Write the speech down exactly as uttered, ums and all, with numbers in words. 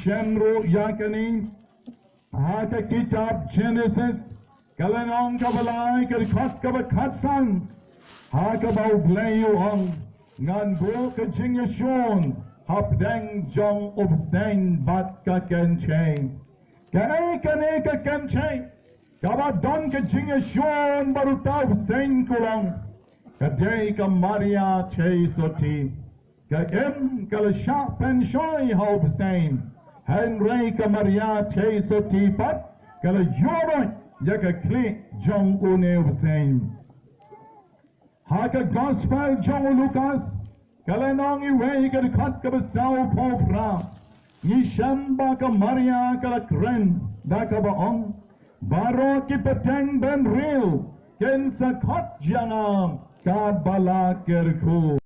Shem ruh ïa kane ha ka kitab Genesis, ka lynnong kaba lai, ka dkhot kaba khatsan, ha kaba U Blei u ong, ngan buh ka jingïashun hapdeng jong u bseiñ bad ka kynshei. Kaei kane ka kynshei kaba don ka jingïashun bad uta u bseiñ, ko long? Ka dei ka Maria Theisotti. Ka im ka la shah pynshoi ha u bseiñ, hynrei ka Maria Theisotti pat ka la ïuh ïa ka khlieh jong une u bseiñ. Ha ka Gospel jong u Lukas, ka lynnong iwei, ka dkhot kaba sawphew phra, ngi shem ba ka Maria ka la kren da kaba ong, baroh ki pateng bynriew kin sa khot ïa nga ka ba la kyrkhu.